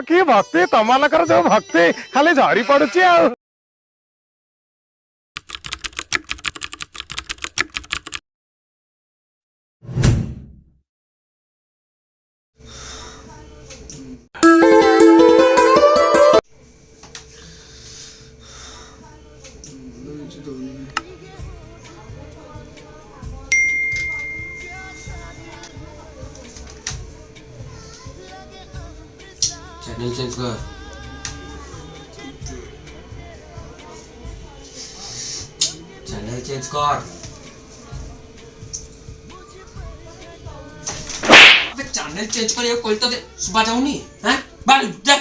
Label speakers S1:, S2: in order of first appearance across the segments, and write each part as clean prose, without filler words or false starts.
S1: କି ଭକ୍ତି ତମମାନଙ୍କର, ଯୋଉ ଭକ୍ତି ଖାଲି ଝରି ପଡୁଛି ଆଉ।
S2: ଚ୍ୟାନେଲ ଚେଞ୍ଜ କର, ଚ୍ୟାନେଲ ଚେଞ୍ଜ କର। ଆବେ, ଚ୍ୟାନେଲ ଚେଞ୍ଜ କରିବାକୁ କହିଲି ତତେ, ଶୁଭା ଯାଉନି? ହାଁ, ବାଲ ଯା,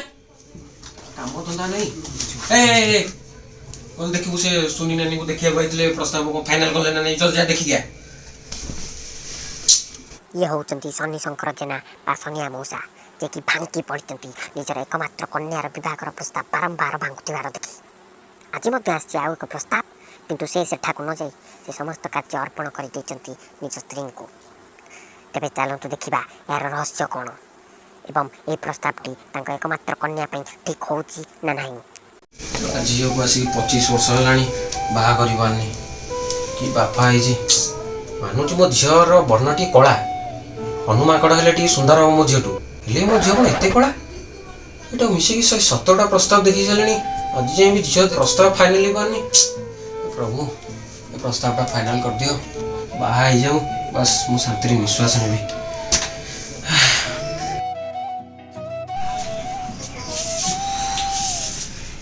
S2: କାମ ଧନ୍ଦା ନାହିଁ। ଏ ଏ ଗଲେ ଦେଖିବୁ, ସେ ସୁନି ନାନୀକୁ ଦେଖିବାକୁ ଆଇଥିଲେ, ପ୍ରସ୍ତାବ କଣ ଫାଇନାଲ କଲେ ନା ନାଇଁ? ଚଲ ଯା, ଦେଖିକି ଆ।
S3: ଇଏ ହେଉଛନ୍ତି ଶନି ଶଙ୍କର ଜେନା ବା ସନିଆ ମଉସା, ଯିଏକି ଭାଙ୍ଗି ପଡ଼ିଛନ୍ତି ନିଜର ଏକମାତ୍ର କନ୍ୟାର ବିବାହର ପ୍ରସ୍ତାବ ବାରମ୍ବାର ଭାଙ୍ଗୁଥିବାର ଦେଖି। ଆଜି ମଧ୍ୟ ଆସିଛି ଆଉ ଏକ ପ୍ରସ୍ତାବ, କିନ୍ତୁ ସେ ସେଠାକୁ ନ ଯାଇ ସେ ସମସ୍ତ କାର୍ଯ୍ୟ ଅର୍ପଣ କରିଦେଇଛନ୍ତି ନିଜ ସ୍ତ୍ରୀଙ୍କୁ। ତେବେ ଚାଲନ୍ତୁ ଦେଖିବା ଏହାର ରହସ୍ୟ କ'ଣ ଏବଂ ଏହି ପ୍ରସ୍ତାବଟି ତାଙ୍କ ଏକମାତ୍ର କନ୍ୟା ପାଇଁ ଠିକ୍ ହେଉଛି ନା ନାହିଁ।
S2: ତା ଝିଅକୁ ଆସିକି 25 ବର୍ଷ ହେଲାଣି, ବାହା କରିପାରୁନି। କି ବାପା ହେଇଛି? ମାନୁଛି ମୋ ଝିଅର ବର୍ଣ୍ଣ ଟିକେ କଳା, ହନୁମାଙ୍କଡ଼ ହେଲେ ଟିକେ ସୁନ୍ଦର ହବ ମୋ ଝିଅଠୁ, ହେଲେ ମୋ ଝିଅ କଣ ଏତେ କଳା? ଏଇଟା ମିଶିକି 117ଟା ପ୍ରସ୍ତାବ ଦେଖି ସାରିଲିଣି, ଆଜି ଯାଏଁ ବି ଝିଅ ପ୍ରସ୍ତାବ ଫାଇନାଲ ହେଇପାରୁନି। ହେ ପ୍ରଭୁ, ଏ ପ୍ରସ୍ତାବଟା ଫାଇନାଲ କରିଦିଅ, ବାହା ହେଇଯାଉ, ବାସ୍ ମୁଁ ଶାନ୍ତିରେ ନିଶ୍ୱାସ ନେବି।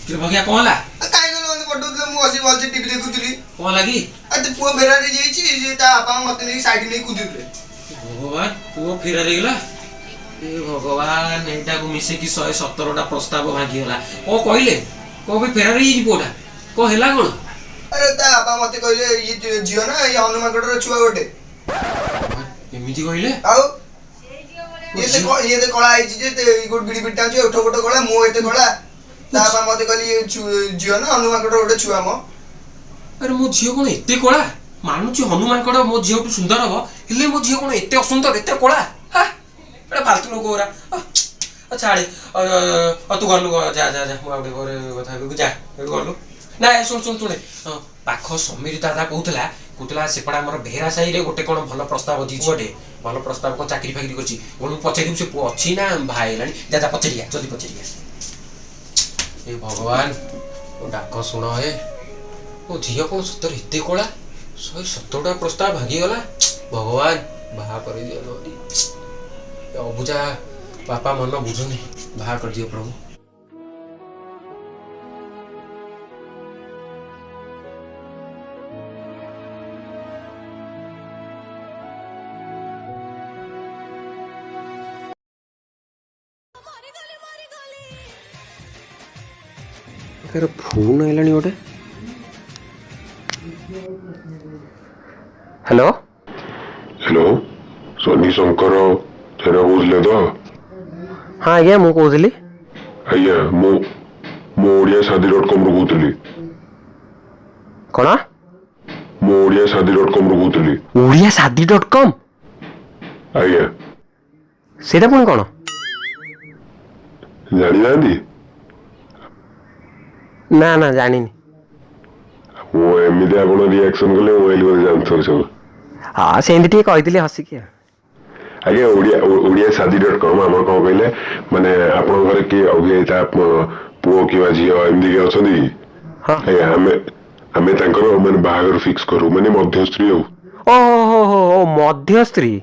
S2: କିରେ ଭଗିଆ, କଣ ହେଲା?
S4: କାହିଁ ଗଲେ, ମତେ ପଠଉଥିଲେ, ମୁଁ ବସି ବସି ଟିଭି ଦେଖୁଥିଲି।
S2: କଣ ହେଲା କି?
S4: ଆରେ, ପୁଅ ଫେରାର ହେଇଯାଇଛି। ସେ ତା ବାପା ମତେ ନେଇକି ସାଇଡ୍ ନେଇ କୁଦିଥିଲେ।
S2: ଭଗବାନ, ପୁଅ ଫେରାର ହେଇଗଲା? ଏ ଭଗବାନ, ଏଇଟାକୁ ମିଶେଇକି 117ଟା ପ୍ରସ୍ତାବ ଭାଙ୍ଗିଗଲା। କଣ କହିଲେ? କଣ ବି ଫେରାର ହେଇଯାଇଛି ପୁଅଟା? କଣ ହେଲା କଣ?
S4: ଆରେ, ତା ବାପା ମତେ କହିଲେ, ଇଏ ଝିଅ ନା ଇଏ ହନୁମାନଙ୍କର ଛୁଆ ଗୋଟେ।
S2: ଏମିତି କହିଲେ?
S4: ଆଉ ଇଏ ତ ଇଏ ତ କଳା ହେଇଛି ଯେ ଗୋଟେ ବିଡି ବିଡି ଟାଣୁଛି, ଓଠ ଗୋଟେ କଳା, ମୁଁ ଏତେ କଳା। ତା ବାପା ମତେ କହିଲେ, ଇଏ ଝିଅ ନା ହନୁମାନଙ୍କର ଗୋଟେ ଛୁଆ ମ।
S2: ଆରେ, ମୋ ଝିଅ କଣ ଏତେ କଳା? ମାନୁଛି ହନୁମାନଙ୍କଡ଼ ମୋ ଝିଅଠୁ ସୁନ୍ଦର ହବ, ହେଲେ ମୋ ଝିଅ କଣ ଏତେ ଅସୁନ୍ଦର, ଏତେ କଳା? ହା, ଏଟା ଫାଲତୁ ଲୋକ ଗୁରା। ଛାଡ଼େ, ତୁ ଗଲୁ, ଯା ଯା ଯା, ମୁଁ ଆଉ ଟିକେ ପରେ କଥା ହେବି, ଯା ଏଠୁ ଗଲୁ। ନା, ଶୁଣ ଶୁଣ ଶୁଣେ, ପାଖ ସମୀର ଦାଦା କହୁଥିଲା ସେପଟେ ଆମର ବେହେରା ସାହିରେ ଗୋଟେ କଣ ଭଲ ପ୍ରସ୍ତାବ ଅଛି, ପୁଅଟେ ଭଲ ପ୍ରସ୍ତାବ, କଣ ଚାକିରି ଫାକିରି କରିଛି। ମୁଁ ପଚାରିବୁ ସେ ପୁଅ ଅଛି ନା ବାହା ହେଇଗଲାଣି। ଯା ଯା, ପଚାରିଆ, ଜଲ୍ଦି ପଚାରିଆ। ଏ ଭଗବାନ, ମୋ ଡାକ ଶୁଣ ଏ। ମୋ ଝିଅ କଣ ସତରେ ଏତେ କଳା? 117ଟା ପ୍ରସ୍ତାବ ଭାଙ୍ଗିଗଲା। ଭଗବାନ, ବାହା କରିଦିଅ ଜଲ୍ଦି। ଏ ଅବୁଝା ବାପା ମନ ବୁଝୁନି, ବାହା କରିଦିଅ ପ୍ରଭୁ। ତାର ଫୋନ୍ ଆଇଲାଣି ଗୋଟେ। ହ୍ୟାଲୋ।
S5: ହ୍ୟାଲୋ, ଶନି ଶଙ୍କର ଜେନା କହୁଥିଲେ ତ?
S2: ହଁ ଆଜ୍ଞା, ମୁଁ କହୁଥିଲି।
S5: ଆଜ୍ଞା, ମୁଁ ଓଡ଼ିଆ ସାଦି ଡଟ୍ କମ୍ରୁ କହୁଥିଲି।
S2: କ'ଣ?
S5: ମୁଁ ଓଡ଼ିଆ ସାଦି ଡଟ୍ କମ୍ରୁ କହୁଥିଲି।
S2: Odia Shaadi dot com?
S5: ଆଜ୍ଞା।
S2: ସେଇଟା ପୁଣି କ'ଣ?
S5: ଜାଣିନାହାନ୍ତି?
S2: ନା ନା, ଜାଣିନି।
S5: ମୁଁ ଏମିତି ଆପଣ ରିଆକ୍ସନ୍ କଲେ, ମୁଁ ଭାବିଲି ବୋଧେ ଜାଣିଥିବ ସବୁ।
S2: ହଁ, ସେମିତି ଟିକେ କହିଥିଲି ହସିକି ଆଉ।
S5: ଆଜ୍ଞା, ଓଡ଼ିଆ ସାଦି ଡଟ୍ କମ୍ ଆମର କ'ଣ କହିଲେ, ମାନେ ଆପଣଙ୍କ ଘରେ କିଏ ଅବିବାହିତା ପୁଅ କିମ୍ବା ଝିଅ ଏମିତି କିଏ ଅଛନ୍ତି କି?
S2: ହଁ।
S5: ଆଜ୍ଞା, ଆମେ ତାଙ୍କର ମାନେ ବାହାଘର ଫିକ୍ସ କରୁ, ମାନେ ମଧ୍ୟସ୍ତ୍ରୀ ଆଉ।
S2: ଓହୋ ହୋ ହୋ, ମଧ୍ୟସ୍ତ୍ରୀ।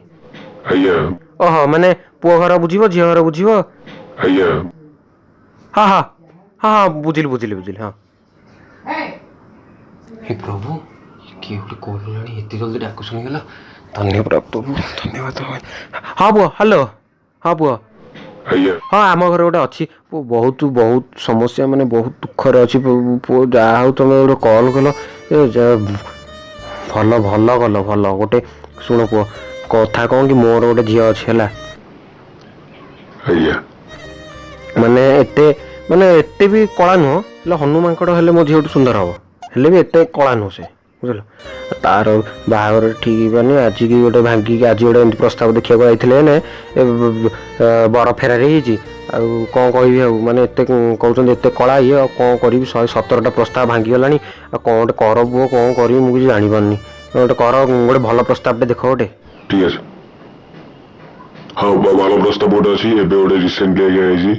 S5: ଆଜ୍ଞା।
S2: ଓହୋ, ମାନେ ପୁଅ ଘର ବୁଝିବ, ଝିଅ ଘର ବୁଝିବ?
S5: ଆଜ୍ଞା।
S2: ହଁ ହଁ ହଁ ହଁ, ବୁଝିଲି ବୁଝିଲି ବୁଝିଲି, ହଁ। ହେ ପ୍ରଭୁ, କିଏ ଗୋଟେ କଲ୍ କଲାଣି, ଏତେ ଜଲ୍ଦି ଡାକ ଶୁଣିଗଲା। ଧନ୍ୟବାଦ ପ୍ରଭୁ, ଧନ୍ୟବାଦ। ହଁ ପୁଅ, ହ୍ୟାଲୋ, ହଁ ପୁଅ।
S5: ଆଜ୍ଞା।
S2: ହଁ, ଆମ ଘରେ ଗୋଟେ ଅଛି ପୁଅ, ବହୁତ ବହୁତ ସମସ୍ୟା, ମାନେ ବହୁତ ଦୁଃଖରେ ଅଛି ପୁଅ। ଯାହା ହଉ ତମେ ଗୋଟେ କଲ୍ କଲ, ଏ ଭଲ ଭଲ କଲ, ଭଲ ଗୋଟେ। ଶୁଣ ପୁଅ, କଥା କ'ଣ କି, ମୋର ଗୋଟେ ଝିଅ ଅଛି, ହେଲା?
S5: ଆଜ୍ଞା।
S2: ମାନେ ଏତେ, ମାନେ ଏତେ ବି କଳା ନୁହଁ, ହେଲେ ହନୁମାଙ୍କଡ଼ ହେଲେ ମୋ ଝିଅଠୁ ସୁନ୍ଦର ହବ, ହେଲେ ବି ଏତେ କଳା ନୁହଁ ସେ, ବୁଝିଲ? ତାର ବାହାଘର ଠିକ୍ ହେଇପାରୁନି। ଆଜିକି ଗୋଟେ ଭାଙ୍ଗିକି ଆଜି ଗୋଟେ ଏମିତି ପ୍ରସ୍ତାବ ଦେଖିବାକୁ ଯାଇଥିଲେ, ହେଲେ ବର ଫେରାର ହେଇଯାଇଛି। ଆଉ କ'ଣ କହିବି ଆଉ, ମାନେ ଏତେ କହୁଛନ୍ତି ଏତେ କଳା ଇଏ, ଆଉ କ'ଣ କରିବି? 117ଟା ପ୍ରସ୍ତାବ ଭାଙ୍ଗିଗଲାଣି। ଆଉ କ'ଣ ଗୋଟେ କର ପୁଅ, କ'ଣ କରିବି ମୁଁ କିଛି ଜାଣିପାରୁନି। ଗୋଟେ କର, ଗୋଟେ ଭଲ ପ୍ରସ୍ତାବଟେ ଦେଖ ଗୋଟେ।
S5: ଠିକ ଅଛି, ହଁ, ଭଲ ପ୍ରସ୍ତାବ ଗୋଟେ ଅଛି। ଏବେ ଗୋଟେ ରିସେଣ୍ଟଲି ଆଜ୍ଞା ହେଇଛି।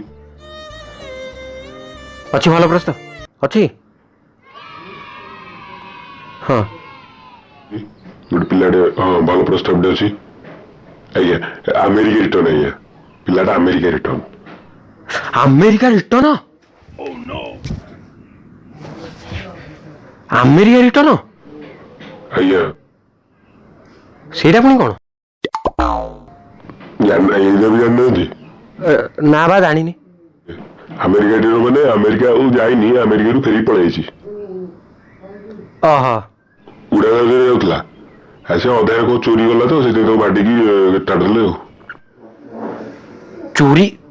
S2: ଅଛି, ଭଲ ପ୍ରସ୍ତାବ ଅଛି, ହଁ।
S5: ଗୋଟେ ପିଲାଟେ, ହଁ, ଭଲ ପ୍ରସ୍ତାବଟେ ଅଛି ଆଜ୍ଞା। ଆମେରିକା ରିଟର୍ନ ଆଜ୍ଞା, ପିଲାଟା America return.
S2: America return? America return?
S5: ଆଜ୍ଞା।
S2: ସେଇଟା ପୁଣି କ'ଣ?
S5: ଏଇଟା ବି ଜାଣିନାହାନ୍ତି?
S2: ନା ବା, ଜାଣିନି।
S5: ଆମେରିକା ରିଟର୍ନ ମାନେ ଆମେରିକା ଆଉ ଯାଇନି, ଆମେରିକାରୁ ଫେରିକି ପଳେଇ ଯାଇଛି।
S2: ଓହୋ।
S5: ଉଡ଼ାଜାହାଜରେ ଯାଉଥିଲା, ଆଉ ସେ ଅଧା କଣ ଚୋରି କଲା ତ, ସେଥିପାଇଁ ତାକୁ ବାଡେଇକି ତାଡ଼ିଦେଲେ ଆଉ।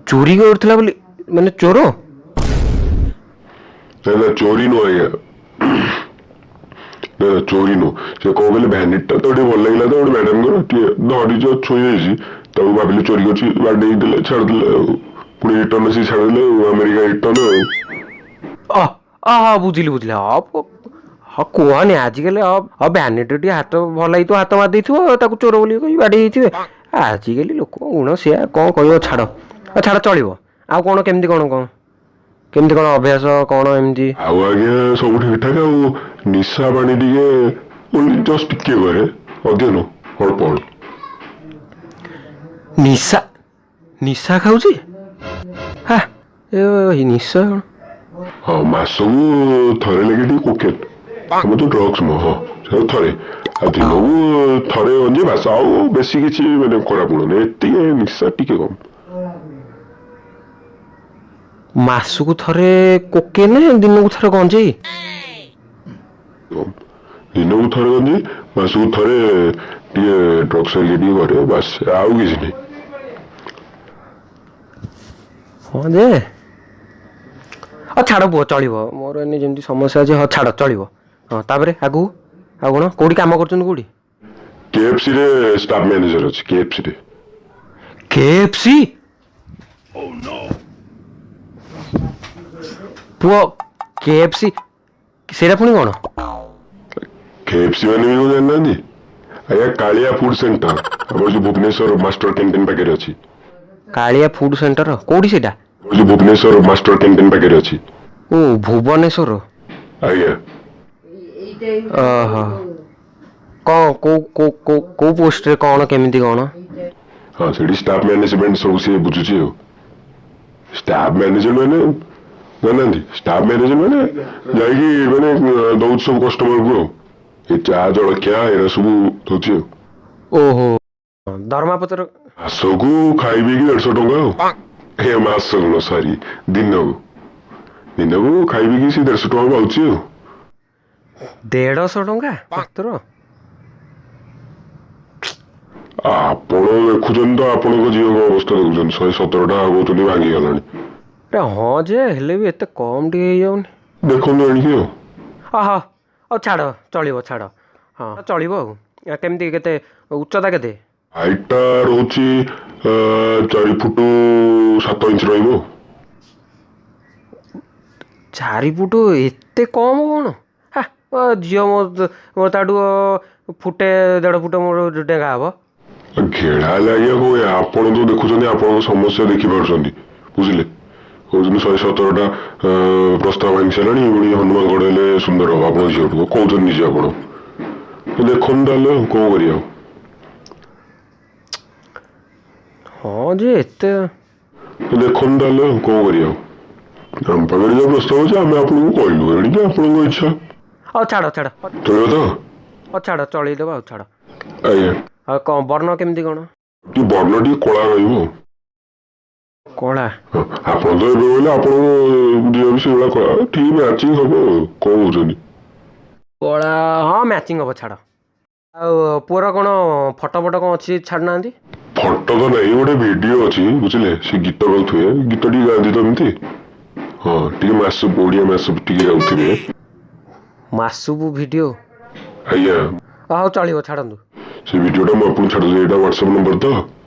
S2: ଚୋରି କରୁଥିଲା ବୋଲି ମାନେ ଚୋର?
S5: ନା ନା, ଚୋରି ନୁହଁ ଆଜ୍ଞା। ନା ନା, ଚୋରି ନୁହଁ। ସେ କଣ କହିଲେ, ଭ୍ୟାନିଟିଟା ତ ଟିକେ ଭଲ ଲାଗିଲା ତ ଗୋଟେ ମ୍ୟାଡାମଙ୍କର, ଟିକେ ଧରିଛ ଛୁଇଁ ଯାଇଛି, ତାକୁ ଭାବିଲେ ଚୋରି କରିଛି, ବାଡେଇକି ଦେଲେ, ଛାଡ଼ିଦେଲେ। ଆଉ ପୁଣି ରିଟର୍ନ ଆସିକି ଛାଡ଼ିଦେଲେ ଆଉ, ଆମେରିକା ରିଟର୍ନ ଆଉ।
S2: ଅ ଅହ, ବୁଝିଲି ବୁଝିଲି। ହଁ ହଁ, କୁହନି, ଆଜିକାଲି ହଁ, ଭ୍ୟାନିଟି ଟିକେ ହାତ ଭଲ ହେଇଥିବ, ହାତ ମାରି ଦେଇଥିବ, ତାକୁ ଚୋର ବୋଲି କହି ବାଡ଼େଇ ହେଇଥିବେ। ଆଜିକାଲି ଲୋକ ଗୁଣ ସେୟା, କ'ଣ କହିବ। ଛାଡ଼ ଛାଡ଼, ଚଳିବ। ଆଉ କ'ଣ, କେମିତି କ'ଣ, କ'ଣ କେମିତି କ'ଣ ଅଭ୍ୟାସ କ'ଣ ଏମିତି?
S5: ଆଉ ଆଜ୍ଞା ସବୁ ଠିକ ଠାକ। ଆଉ ନିଶା ପାଣି ଟିକେ ଓନ୍ଲି ଜଷ୍ଟ ଟିକେ କରେ, ଅଧିକ ନୁହଁ, ଅଳ୍ପ ଅଳ୍ପ।
S2: ନିଶା ନିଶା ଖାଉଛି? ହା, ଏ ନିଶା କ'ଣ?
S5: ହଁ, ମାସକୁ ଥରେ ଲେଖେ ଟିକେ କୋକେନ୍, ଆମର ତ ଡ୍ରଗ୍ସ ନୁହଁ। ହଁ, ସେଟା ଥରେ, ଆଉ ଦିନକୁ ଥରେ ଗଞ୍ଜେଇ, ବାସ। ଆଉ ବେଶୀ କିଛି ମାନେ ଖରାପ ଗୁଣ ନାହିଁ, ଏତିକି ନିଶା ଟିକେ କମ।
S2: ମାସକୁ ଥରେ କୋକେନ୍, ଦିନକୁ ଥରେ ଗଞ୍ଜେଇ?
S5: କମ। ଦିନକୁ ଥରେ ଗଞ୍ଜେଇ, ମାସକୁ ଥରେ ଟିକେ ଡ୍ରଗ୍ସ ହେରିକା ଟିକେ କରେ, ବାସ୍, ଆଉ କିଛି ନାହିଁ।
S2: ହଁ ଯେ, ଆଉ ଛାଡ଼ ପୁଅ, ଚଳିବ। ମୋର ଏଇନେ ଯେମିତି ସମସ୍ୟା ଅଛି। ହଁ, ଛାଡ଼, ଚଳିବ। ହଁ, ତାପରେ ଆଗକୁ ଆଉ କ'ଣ? କେଉଁଠି କାମ କରୁଛନ୍ତି, କେଉଁଠି?
S5: କେଏଫସି ରେ ଷ୍ଟାଫ ମ୍ୟାନେଜର ଅଛି, କେଏଫସି ରେ।
S2: କେଏଫସି? ପୁଅ, କେଏଫସି ସେଇଟା ପୁଣି କ'ଣ?
S5: କେଏଫସି ମାନେ ବି କଣ ଜାଣିନାହାନ୍ତି ଆଜ୍ଞା? କାଳିଆ ଫୁଡ ସେଣ୍ଟର, ଆମର ଯୋଉ ଭୁବନେଶ୍ୱର ମାଷ୍ଟର କ୍ୟାଣ୍ଟିନ ପାଖରେ ଅଛି।
S2: କାଳିଆ ଫୁଡ ସେଣ୍ଟର କୋଉଠି ସେଇଟା?
S5: ଆମର ଯୋଉ ଭୁବନେଶ୍ୱର ମାଷ୍ଟର କ୍ୟାଣ୍ଟିନ ପାଖରେ ଅଛି।
S2: ଓ, ଭୁବନେଶ୍ୱର।
S5: ଆଜ୍ଞା।
S2: ଓହୋ, କ'ଣ କୋଉ କୋଉ କୋଉ କୋଉ ପୋଷ୍ଟରେ, କ'ଣ କେମିତି କ'ଣ?
S5: ହଁ, ସେଠି ଷ୍ଟାଫ ମ୍ୟାନେଜମେଣ୍ଟ ସବୁ ସିଏ ବୁଝୁଛି। ଆଉ ଷ୍ଟାଫ ମ୍ୟାନେଜର ମାନେ ଜାଣିନାହାନ୍ତି? ଷ୍ଟାଫ ମ୍ୟାନେଜର ମାନେ ଯାଇକି ମାନେ ଦଉଛି ସବୁ କଷ୍ଟମରକୁ, ଆଉ ଏ ଚା ଜଳଖିଆ ଏରା ସବୁ ଦଉଛି ଆଉ।
S2: ଓହୋ, ଦରମା ପତ୍ର?
S5: ମାସକୁ ଖାଇ ପିଇକି 150 ଟଙ୍କା। ଆଉ ଏ ମାସକୁ ନୁହଁ, ସରି, ଦିନକୁ, ଦିନକୁ ଖାଇ ପିଇକି ସେ 150 ଟଙ୍କା ପାଉଛି ଆଉ।
S2: 150 ଟଙ୍କା ମାତ୍ର?
S5: ଆପଣ ଦେଖୁଛନ୍ତି ତ, ଆପଣଙ୍କ ଝିଅଙ୍କ ଅବସ୍ଥା ଦେଖୁଛନ୍ତି, 117ଟା କହୁଛନ୍ତି ଭାଙ୍ଗିଗଲାଣି।
S2: ଆରେ ହଁ ଯେ, ହେଲେ ବି ଏତେ କମ୍ ଟିକେ ହେଇଯାଉନି?
S5: ଦେଖନ୍ତୁ ଆଣିକି ଆଉ।
S2: ଅହ, ଆଉ ଛାଡ଼, ଚଳିବ, ଛାଡ଼। ହଁ, ଚଳିବ। ଆଉ କେମିତି, କେତେ ଉଚ୍ଚତା କେତେ?
S5: ହାଇଟଟା ରହୁଛି 4 ଫୁଟ 7 ଇଞ୍ଚ ରହିବ।
S2: 4 ଫୁଟ? ଏତେ କମ୍ କ'ଣ? ହା, ଝିଅ ମୋ ତାଠୁ ଫୁଟେ ଦେଢ଼ ଫୁଟ ମୋର ଡେଙ୍ଗା ହବ।
S5: ଘେଡ଼ା ହେଲେ ଆଜ୍ଞା କଣ, ଆପଣ ତ ଦେଖୁଛନ୍ତି, ଆପଣଙ୍କ ସମସ୍ୟା ଦେଖିପାରୁଛନ୍ତି, ବୁଝିଲେ? କହୁଛନ୍ତି 117ଟା ପ୍ରସ୍ତାବ ଭାଙ୍ଗି ସାରିଲାଣି, ପୁଣି ହନୁମାନଗଡ଼ ହେଲେ ସୁନ୍ଦର ହବ ଆପଣଙ୍କ ଝିଅଠୁ କହୁଛନ୍ତି ନିଜେ ଆପଣ। ଦେଖନ୍ତୁ ତାହେଲେ ଆଉ କଣ କରିବା ଆଉ।
S2: ହଁ ଯେ, ଏତେ
S5: ଦେଖନ୍ତୁ ତାହେଲେ ଆଉ କଣ କରିବା ଆଉ। ଆମ ପାଖରେ ଯୋଉ ପ୍ରସ୍ତାବ ଅଛି ଆମେ ଆପଣଙ୍କୁ କହିଲୁ, ଏଣିକି ଆପଣଙ୍କ ଇଚ୍ଛା।
S2: ହଉ, ଛାଡ଼ ଛାଡ଼।
S5: ଚଳିବ ତ?
S2: ହଉ, ଛାଡ଼, ଚଳେଇଦେବା ଆଉ, ଛାଡ଼।
S5: ଆଜ୍ଞା।
S2: ଆଉ କ'ଣ, ବର୍ଣ୍ଣ କେମିତି କ'ଣ?
S5: ଟିକେ ବର୍ଣ୍ଣ ଟିକେ କଳା ରହିବ ଆଉ।
S2: କଳା?
S5: ହଁ, ଆପଣ ତ ଏବେ କହିଲେ ଆପଣଙ୍କ ଝିଅ ବି ସେଇଭଳିଆ କଳା, ଠିକ ମ୍ୟାଚିଂ ହବ ଆଉ, କଣ କହୁଛନ୍ତି?
S2: କଳା, ହଁ, ମ୍ୟାଚିଂ ହବ, ଛାଡ଼। ଆଉ ପୁଅର କ'ଣ ଫଟୋ ଫଟୋ କ'ଣ ଅଛି, ଛାଡ଼ୁନାହାନ୍ତି?
S5: ଫଟୋ ତ ନାହିଁ, ଗୋଟେ ଭିଡିଓ ଅଛି, ବୁଝିଲେ? ସେ ଗୀତ ଗାଉଥିବେ, ଗୀତ ଟିକେ ଗାଆନ୍ତି ତ ଏମିତି। ହଁ, ଟିକେ ମାସ ଓଡ଼ିଆ ମାସ ଟିକେ ଗାଉଥିବେ।
S2: ମାସକୁ ଭିଡ଼ିଓ?
S5: ଆଜ୍ଞା।
S2: ହଉ, ଚଳିବ, ଛାଡ଼ନ୍ତୁ।
S5: ସେ ଭିଡିଓଟା ମୁଁ ଆପଣଙ୍କୁ ଛାଡ଼ିଦେବି। ଏଇଟା ହ୍ୱାଟ୍ସଆପ୍ ନମ୍ବର ତ?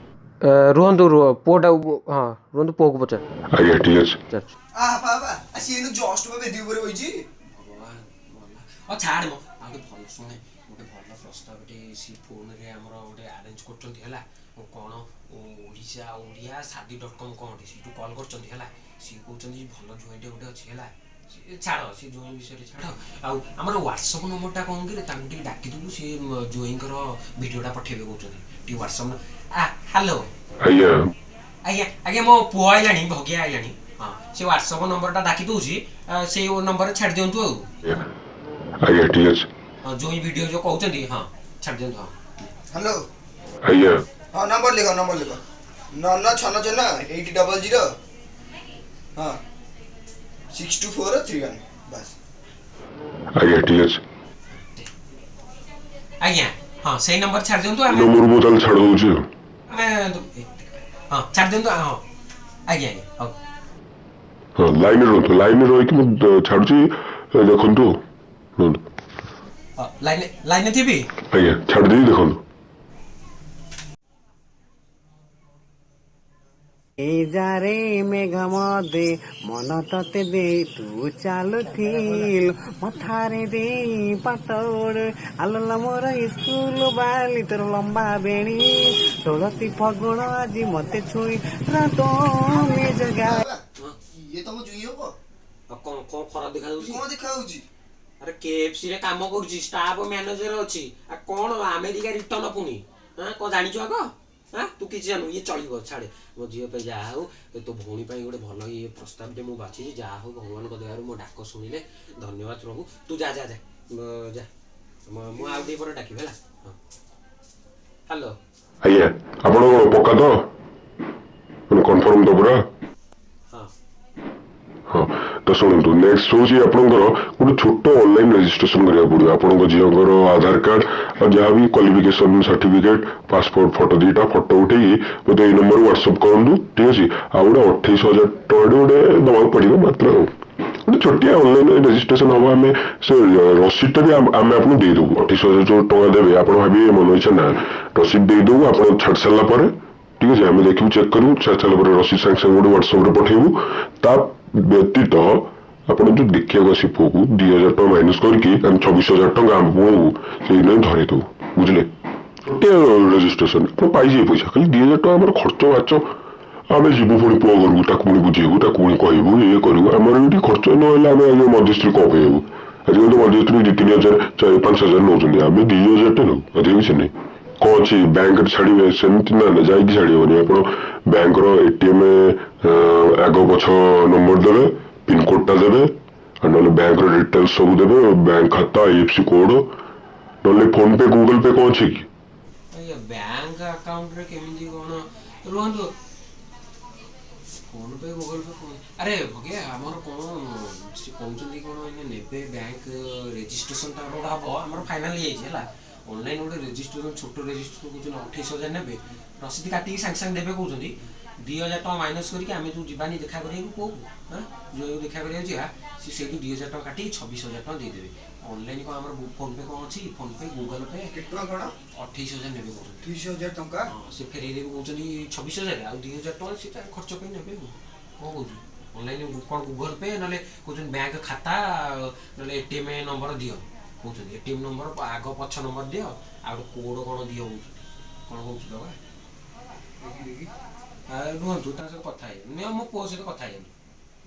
S2: ରୁହନ୍ତୁ, ରୁହ, ପୁଅଟାକୁ, ହଁ ରୁହନ୍ତୁ, ପୁଅକୁ ପଚାର।
S5: ଆଜ୍ଞା, ଠିକ ଅଛି।
S2: ପଚାରୁଛି।
S4: ଆ ବାପା, ବାପା, ଆ ସିଏ ଏଇନୁ ଜଷ୍ଟ ବା ବେଦି ଉପରେ ବଇଛି।
S2: ଭଗବାନ, ମଲା। ଆଉ ଛାଡ଼ ମ। ଆଉ ଗୋଟେ ଭଲ ଶୁଣେ, ଗୋଟେ ଭଲ ପ୍ରସ୍ତାବଟେ ସେ ଫୋନରେ ଆମର ଗୋଟେ ଆରେଞ୍ଜ କରୁଛନ୍ତି, ହେଲା। କ'ଣ ଓଡ଼ିଶା ଓଡ଼ିଆ ଶାଦି .com କ'ଣ ଗୋଟେ, ସେଇଠୁ କଲ୍ କରିଛନ୍ତି, ହେଲା। ସିଏ କହୁଛନ୍ତି ଭଲ ଜୋଇଁଟେ ଗୋଟେ ଅଛି, ହେଲା। ସିଏ ଛାଡ଼, ସେ ଜୋଇଁ ବିଷୟରେ ଛାଡ଼। ଆଉ ଆମର ହ୍ୱାଟ୍ସଅପ୍ ନମ୍ବରଟା କ'ଣ କିରେ? ତାଙ୍କୁ ଟିକେ ଡାକିଦେବୁ, ସିଏ ଜୋଇଁଙ୍କର ଭିଡ଼ିଓଟା ପଠେଇବେ କହୁଛନ୍ତି। ଟିକେ ହ୍ୱାଟ୍ସଅପ୍ ଆ। ହ୍ୟାଲୋ।
S5: ଆଜ୍ଞା।
S2: ଆଜ୍ଞା ଆଜ୍ଞା, ମୋ ପୁଅ ଆଇଲାଣି, ଭଗିଆ ଆଇଲାଣି। ହଁ, ସେ ହ୍ୱାଟ୍ସଅପ୍ ନମ୍ବରଟା ଡାକି ଦେଉଛି, ସେଇ ନମ୍ବରରେ ଛାଡ଼ି ଦିଅନ୍ତୁ। ଆଉ
S5: ଆଜ୍ଞା, ଠିକ ଅଛି।
S2: ହଁ, ଜୋଇଁ ଭିଡ଼ିଓ ଯେଉଁ କହୁଛନ୍ତି, ହଁ, ଛାଡ଼ି ଦିଅନ୍ତୁ, ହଁ।
S4: ହ୍ୟାଲୋ।
S5: ଆଜ୍ଞା।
S4: ହଁ, ନମ୍ବର ଲେଖ, ନମ୍ବର ଲେଖ। 9 9 6 9 6 9 8 00, ହଁ, 6 2 4 3 1, ବାସ୍।
S5: ଆଜ୍ଞା, ଠିକ ଅଛି।
S2: ଆଜ୍ଞା, ହଁ, ସେଇ ନମ୍ବର ଛାଡ଼ି ଦିଅନ୍ତୁ।
S5: ଏଇ
S2: ଆମେ
S5: ନମ୍ବରକୁ ମୁଁ ତାହେଲେ ଛାଡ଼ି ଦଉଛି ଆଉ।
S2: ଆମେ, ହଁ, ଛାଡ଼ି ଦିଅନ୍ତୁ, ହଁ। ଆଜ୍ଞା ଆଜ୍ଞା, ହଉ।
S5: ହଁ, ଲାଇନରେ ରୁହନ୍ତୁ, ଲାଇନରେ ରହିକି ମୁଁ ଛାଡୁଛି, ଦେଖନ୍ତୁ, ରୁହନ୍ତୁ।
S2: ହଁ, ଲାଇନ ଲାଇନରେ ଥିବି।
S5: ଆଜ୍ଞା, ଛାଡ଼ିଦେବି, ଦେଖନ୍ତୁ।
S6: ଯାରେ ମେଘ ମଦେ ମନ ତତେ ଦେଇ ତୁ ଚାଲୁଥିଲୁ ମଥାରେ ଦେଇ ପାଟୋଡ଼ ଆଲୋ ମୋର ସ୍କୁଲ ବାଲି ତୋର ଲମ୍ବା ବେଣୀ ଷୋଳତି ଫଗୁଣ ଆଜି ମତେ ଛୁଇଁ ତୋ ଜଗା।
S4: ବାପା, ଇଏ ତମ ଜୁଇଁ ହବ?
S2: ଆଉ କ'ଣ କ'ଣ ଖରାପ ଦେଖାଯାଉଛି?
S4: କଣ ଦେଖା ହଉଛି?
S2: ଆରେ, କେଏଫସି ରେ କାମ କରୁଛି, ଷ୍ଟାଫ ମ୍ୟାନେଜର ଅଛି। ଆଉ କ'ଣ, ଆମେରିକା ରିଟର୍ନ ପୁଣି। ହଁ, କ'ଣ ଜାଣିଛୁ ଆଗ? ହଁ, ତୁ କିଛି ଜାଣୁ, ଇଏ ଚଳିବ, ଛାଡ଼େ। ମୋ ଝିଅ ପାଇଁ ଯାହା ହଉ, ତୋ ଭଉଣୀ ପାଇଁ ଗୋଟେ ଭଲ ଇଏ ପ୍ରସ୍ତାବଟେ ମୁଁ ବାଛିଛି। ଯାହା ହଉ, ଭଗବାନଙ୍କ ଦୟାରୁ ମୋ ଡାକ ଶୁଣିଲେ, ଧନ୍ୟବାଦ ପ୍ରଭୁ। ତୁ ଯା ଯା ଯା, ଯା। ମୁଁ ଆଉ ଟିକେ ପରେ ଡାକିବି, ହେଲା। ହଁ, ହ୍ୟାଲୋ।
S5: ଆଜ୍ଞା, ଆପଣ କଣ ପକ୍କା ତ, ମାନେ କନଫର୍ମ ତ ପୁରା?
S2: ହଁ।
S5: ହଁ, ତ ଶୁଣନ୍ତୁ, ନେକ୍ସଟ ହେଉଛି ଆପଣଙ୍କର ଗୋଟେ ଛୋଟ ଅନଲାଇନ ରେଜିଷ୍ଟ୍ରେସନ କରିବାକୁ ପଡ଼ିବ। ଆପଣଙ୍କ ଝିଅଙ୍କର ଆଧାର କାର୍ଡ ଆଉ ଯାହା ବି କ୍ୱାଲିଫିକେସନ ସାର୍ଟିଫିକେଟ, ପାସପୋର୍ଟ ଫଟୋ, ଦୁଇଟା ଫଟୋ ଉଠେଇକି ମୋତେ ଏଇ ନମ୍ବରକୁ ହ୍ୱାଟ୍ସଅପ୍ କରନ୍ତୁ, ଠିକ ଅଛି? ଆଉ ଗୋଟେ 28,000 ଟଙ୍କାଟେ ଗୋଟେ ଦେବାକୁ ପଡ଼ିବ ମାତ୍ର, ଆଉ ଗୋଟେ ଛୋଟିଆ ଅନଲାଇନ ରେଜିଷ୍ଟ୍ରେସନ ହବ। ଆମେ ସେ ରସିଦଟା ବି ଆମେ ଆପଣଙ୍କୁ ଦେଇଦେବୁ। 28,000 ଯୋଉ ଟଙ୍କା ଦେବେ, ଆପଣ ଭାବିବେ ମନ ଇଚ୍ଛା, ନା, ରସିଦ ଦେଇଦେବୁ। ଆପଣ ଛାଡ଼ି ସାରିଲା ପରେ, ଠିକ ଅଛି, ଆମେ ଦେଖିବୁ, ଚେକ୍ କରିବୁ। ଛାଡ଼ି ସାରିଲା ପରେ ରସିଦ ସାଙ୍ଗେ ସାଙ୍ଗେ ଗୋଟେ ହ୍ୱାଟ୍ସଅପ୍ରେ ପଠେଇବୁ। ତା ବ୍ୟତୀତ ଆପଣ ଯୋଉ ଦେଖିବାକୁ ଆସିବେ ପୁଅକୁ, 2,000 ଟଙ୍କା ମାଇନସ୍ କରିକି ଆମେ 26,000 ଟଙ୍କା ଆମ ପୁଅକୁ ସେଇଦିନ ଧରେଇ ଦେବୁ, ବୁଝିଲେ? ଛୋଟିଆ ରେଜିଷ୍ଟ୍ରେସନ, ଆପଣ ପାଇଯିବେ ପଇସା। ଖାଲି 2,000 ଟଙ୍କା ଆମର ଖର୍ଚ୍ଚ ବାର୍ଚ୍ଚ। ଆମେ ଯିବୁ ପୁଣି ପୁଅ ଘରକୁ, ତାକୁ ପୁଣି ବୁଝେଇବୁ, ତାକୁ ପୁଣି କହିବୁ, ଇଏ କରିବୁ। ଆମର ଏଠି ଖର୍ଚ୍ଚ ନହେଲେ ଆମେ ଆଜ୍ଞା ମଧ୍ୟସ୍ଥି କଣ ପାଇଁ ହେବୁ? ଆଜିକାଲି ତ ମଧ୍ୟସ୍ଥି 2-3 ହଜାର, 4-5 ହଜାର ନେଉଛନ୍ତି। ଆମେ 2,000ଟା ନେବୁ, ଅଧିକ କିଛି ନାହିଁ। କଣ ଅଛି, ବ୍ୟାଙ୍କରେ ଛାଡ଼ିବେ ସେମିତି? ନା ନା, ଯାଇକି ଛାଡ଼ି ହେବନି। ଆପଣ ବ୍ୟାଙ୍କର ଏଟିଏମ୍ ଆଗ ପଛ ନମ୍ବର ଦେବେ, ପିନକୋଡଟା ଦେବେ, ଆଉ ନହେଲେ ବ୍ୟାଙ୍କର ଡିଟେଲ୍ସ ସବୁ ଦେବେ, ବ୍ୟାଙ୍କ ଖାତା, ଆଇଏଫସି କୋଡ୍, ନହେଲେ ଫୋନ ପେ, ଗୁଗଲ ପେ କଣ ଅଛି କି?
S2: ଆଜ୍ଞା, ବ୍ୟାଙ୍କ ଆକାଉଣ୍ଟରେ କେମିତି କ'ଣ, ରୁହନ୍ତୁ, ଫୋନ ପେ, ଗୁଗଲ ପେ କ'ଣ? ଆରେ ଭଗିଆ, ଆମର କ'ଣ ସେ କହୁଛନ୍ତି, କ'ଣ ଏଇନା ନେବେ? ବ୍ୟାଙ୍କ ରେଜିଷ୍ଟ୍ରେସନଟା ଗୋଟେ ହବ, ଆମର ଫାଇନାଲ ହେଇଯାଇଛି, ହେଲା। ଅନଲାଇନ୍ ଗୋଟେ ରେଜିଷ୍ଟ୍ରେସନ, ଛୋଟ ରେଜିଷ୍ଟ୍ରେସନ କହୁଛନ୍ତି 28,000 ନେବେ, ରସିଦ କାଟିକି ସାଙ୍ଗେ ସାଙ୍ଗେ ଦେବେ କହୁଛନ୍ତି। 2,000 ଟଙ୍କା ମାଇନସ୍ କରିକି ଆମେ ଯେଉଁ ଯିବାନି ଦେଖା କରିବାକୁ ପୁଅକୁ, ହଁ, ଯେଉଁ ଦେଖା କରିବାକୁ ଯିବା, ସେ ସେଇଠୁ 2,000 ଟଙ୍କା କାଟିକି 26,000 ଟଙ୍କା ଦେଇଦେବେ। ଅନଲାଇନ୍ କ'ଣ ଆମର ଫୋନ ପେ କ'ଣ ଅଛି? Phone pay, Google pay?
S4: କେତେ ଟଙ୍କା କଣ?
S2: 28,000 ନେବେ କହୁଛନ୍ତି।
S4: 28,000 ଟଙ୍କା?
S2: ହଁ, ସେ ଫେରେଇ ଦେବେ କହୁଛନ୍ତି 26,000, ଆଉ 2,000 ଟଙ୍କା ସେ ତାର ଖର୍ଚ୍ଚ ପାଇଁ ନେବେ। ଆଉ କ'ଣ କହୁଛୁ? ଅନଲାଇନ୍ କ'ଣ ଗୁଗଲ ପେ, ନହେଲେ କହୁଛନ୍ତି ବ୍ୟାଙ୍କ ଖାତା, ନହେଲେ ଏଟିଏମ୍ ନମ୍ବର ଦିଅ କହୁଛନ୍ତି। ଏଟିଏମ୍ ନମ୍ବର ଆଗ ପଛ ନମ୍ବର ଦିଅ, ଆଉ ଗୋଟେ କୋଡ଼ କ'ଣ ଦିଅ କହୁଛନ୍ତି। କ'ଣ କହୁଛୁ ବାବା?
S4: ଦେଖି ଦେଖି।
S2: ରୁହନ୍ତୁ, ତାଙ୍କ ସହିତ କଥା ହେଇଯାନ୍ତୁ। ନିଅ, ମୋ ପୁଅ ସହିତ କଥା ହେଇଯାନ୍ତୁ,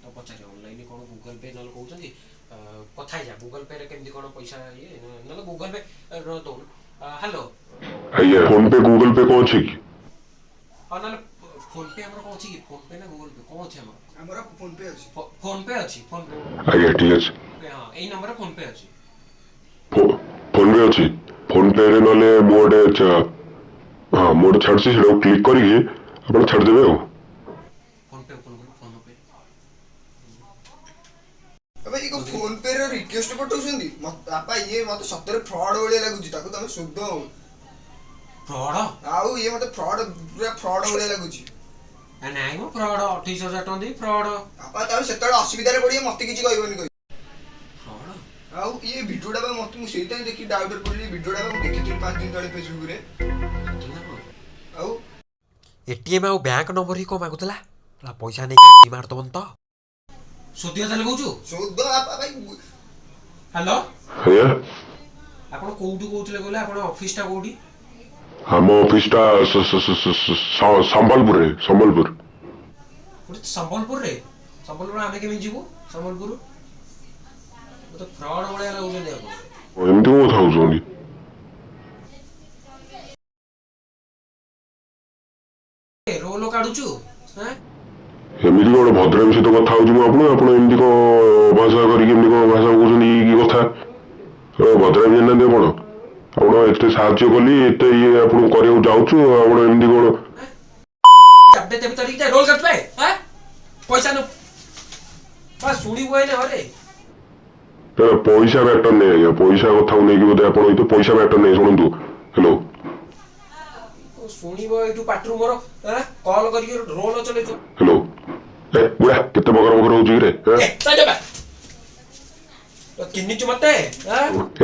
S2: ତ ପଚାରିବ ଅନଲାଇନ୍ କ'ଣ ଗୁଗଲ ପେ ନହେଲେ କହୁଛନ୍ତି। କଥା ହେଇଯା, ଗୁଗଲ ପେରେ କେମିତି କ'ଣ ପଇସା ଇଏ, ନହେଲେ ଗୁଗଲ ପେ ଦଉନ। ହ୍ୟାଲୋ।
S5: ଆଜ୍ଞା, ଫୋନ ପେ, ଗୁଗଲ ପେ କଣ ଅଛି କି?
S2: ହଁ, ନହେଲେ ଫୋନ ପେ ଆମର କ'ଣ ଅଛି କି? ଫୋନ ପେ ନା ଗୁଗଲ ପେ କ'ଣ ଅଛି ଆମର?
S4: ଆମର ଫୋନ ପେ ଅଛି।
S2: ଫୋନ ପେ ଅଛି, ଫୋନ ପେ।
S5: ଆଜ୍ଞା, ଠିକ ଅଛି।
S2: ହଁ, ଏଇ ନମ୍ବରରେ ଫୋନ ପେ ଅଛି।
S5: ଫୋନ ପେ ଅଛି। ଫୋନ ପେ ରେ ନହେଲେ ମୁଁ ଗୋଟେ ହଁ, ମୁଁ ଗୋଟେ ଛାଡୁଛି, ସେଟାକୁ କ୍ଲିକ୍ କରିକି ଆପଣ ଛାଡ଼ିଦେବେ ଆଉ।
S2: ଫୋନ ପେ ଓପନ କରୁ, ଫୋନ ପେ।
S4: ଆବେ, ଇଏ କଣ ଫୋନ ପେ ରେ ରିକ୍ୱେଷ୍ଟ ପଠଉଛନ୍ତି? ବାପା, ଇଏ ମତେ ସତରେ ଫ୍ରଡ ଭଳିଆ ଲାଗୁଛି। ତାକୁ ତମେ ଶୁଦ୍ଧ
S2: ଫ୍ରଡ?
S4: ଆଉ ଇଏ ମତେ ଫ୍ରଡ, ପୁରା ଫ୍ରଡ ଭଳିଆ ଲାଗୁଛି।
S2: ନାଇଁ ମ, ଫ୍ରଡ? 28,000 ଟଙ୍କା ଦେଇ ଫ୍ରଡ?
S4: ବାପା, ତମେ ସେତେବେଳେ ଅସୁବିଧାରେ ପଡିବ, ମତେ କିଛି କହିବନି, କହିବ।
S2: ଫ୍ରଡ?
S4: ଆଉ ଇଏ ଭିଡିଓଟା ବା ମତେ, ମୁଁ ସେଇଟା ହିଁ ଦେଖି ଡାଉଟରେ ପଡିଲି। ଭିଡିଓଟା ବା ମୁଁ ଦେଖିଥିଲି 5 ଦିନ ତଳେ ଫେସବୁକରେ।
S2: ସତରେ ନା କଣ?
S4: ଆଉ
S2: ଏଟିଏମ୍ ଆଉ ବ୍ୟାଙ୍କ ନମ୍ବର ହିଁ କ'ଣ ମାଗୁଥିଲା? ଶଳା ପଇସା ନେଇକି ମାରିଦବନି ତ? ଶୋଧିବ ତାହେଲେ କହୁଛୁ?
S4: ଶୋଧ ବାପା ଭାଇ।
S2: ହ୍ୟାଲୋ।
S5: ଆଜ୍ଞା।
S2: ଆପଣ କୋଉଠୁ କହୁଥିଲେ କହିଲେ? ଆପଣ ଅଫିସଟା କୋଉଠି?
S5: ଆମ ଅଫିସଟା ସମ୍ବଲପୁରରେ, ସମ୍ବଲପୁର।
S2: ଗୋଟେ ସମ୍ବଲପୁରରେ? ସମ୍ବଲପୁର ଆମେ କେମିତି ଯିବୁ ସମ୍ବଲପୁର? ମୋତେ ଫ୍ରଡ୍ ଭଳିଆ ଲାଗୁଛନ୍ତି ଆପଣ।
S5: ଏମିତି କଣ କଥା ହଉଛନ୍ତି?
S2: ରୋଲ କାଢୁଛୁ ଆଁ?
S5: ଏମିତି କଣ ଭଦ୍ରାମୀ ସହିତ କଥା ହଉଛି ମୁଁ? ଆପଣ ଏମିତି କଣ ଭାଷା କରିକି, ଏମିତି କଣ ଭାଷା କହୁଛନ୍ତି? ଇଏ କି କଥା? ଭଦ୍ରାମୀ ଜାଣିନାହାନ୍ତି ଆପଣ? ଆପଣ ଏତେ ସାହାଯ୍ୟ କଲି, ଏତେ ଇଏ ଆପଣଙ୍କୁ କରିବାକୁ ଯାଉଛୁ, ଆପଣ ଏମିତି କଣ?
S2: ଚାପଟେ ଦେବି ଧରିକି। ରୋଲ କାଟୁ ଭାଇ। ଆଁ, ପଇସା ନ ବା ଶୁଣିବୁ ଏଇନେ ଘରେ।
S5: ନା, ପଇସା ମ୍ୟାଟର ନାହିଁ ଆଜ୍ଞା। ପଇସା କଥାକୁ ନେଇକି ବୋଧେ ଆପଣ ଏଇ ତ ପଇସା ମ୍ୟାଟର ନାହିଁ। ଶୁଣନ୍ତୁ, ହ୍ୟାଲୋ।
S2: ଶୁଣିବ ଏଇଠୁ ପାଟିରୁ ମୋର। କଲ୍ କରିକି ରୋଲ ଚଲେଇଛୁ।
S5: ହ୍ୟାଲୋ। ଏ ବୁଢା, କେତେ ବକର ବକର ହଉଛି କିରେ?
S2: ଚିହ୍ନିଛୁ ମତେ?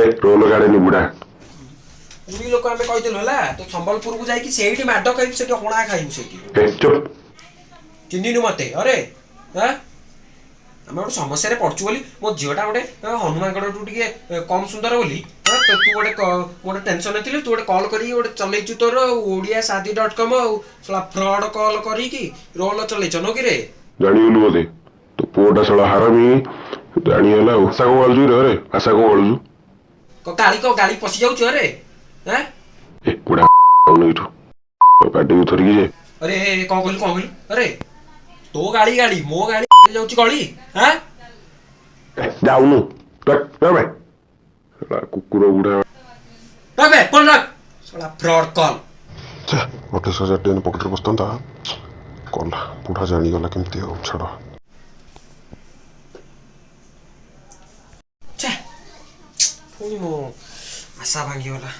S5: ଏ ରୋଲ କାଢେନି ବୁଢା।
S2: ପୁରୀ ଲୋକ ଆମେ କହିଦେଲୁ ହେଲା। ତୁ ସମ୍ବଲପୁରକୁ ଯାଇକି ସେଇଠି ମାଡ଼ ଖାଇବୁ, ସେଠି ହଣା ଖାଇବୁ ସେଇଠି।
S5: ଏ ଚୁପ୍।
S2: ଚିହ୍ନିନୁ ମତେ? ଅରେ ଆଁ, ଆମେ ଗୋଟେ ସମସ୍ୟାରେ ପଡୁଛୁ ବୋଲି, ମୋ ଝିଅଟା ଗୋଟେ ହନୁମାନଙ୍କଠୁ ଟିକେ କମ ସୁନ୍ଦର ବୋଲି ତ ତୁ ଗୋଟେ ଗୋଟେ ଟେନସନରେ ଥିଲି, ତୁ ଗୋଟେ କଲ୍ କରିକି ଗୋଟେ ଚଲେଇଛୁ ତୋର ଓଡ଼ିଆ ସାଦି ଡଟ୍ କମ୍ ଆଉ ଶଳା ଫ୍ରଡ୍ କଲ୍ କରିକି ରୋଲ ଚଲେଇଛ ନୁହଁ କିରେ?
S5: ଜାଣିଗଲୁ ବୋଧେ, ତୋ ପୁଅଟା ଶଳା ହାରାମି, ଜାଣିଗଲା ଆଉ। ଆଶା କଣ ଗାଳୁଛୁ କିରେ? ଅରେ ଆଶା କଣ ଗାଳୁଛୁ?
S2: ଗାଳି କଣ ଗାଳି ପଶି ଯାଉଛୁ? ଅରେ ଆଁ,
S5: ଏ ବୁଢା, ଏଇଠୁ କାଟିବୁ ଧରିକି ଯେ।
S2: ଅରେ କଣ କହିଲୁ? କଣ କହିଲୁ? ଅରେ ତୋ ଗାଳି ଗାଳି, ମୋ ଗାଳି ଯାଉଛି ଗଳି। ଆଁ,
S5: ଯାଉନୁ କୁକୁର ବୁଢା।
S2: ରଖ ଫୋନ, ରଖ। ଶଳା ଫ୍ରଡ୍ କଲ୍।
S5: 28,000 ଟଙ୍କା ପକେଟରେ ବସିଥାନ୍ତା। କଲା ବୁଢା ଜାଣିଗଲା କେମିତି ଆଉ, ଛାଡ଼।
S2: ପୁଣି ମୋ ଆଶା ଭାଙ୍ଗିଗଲା।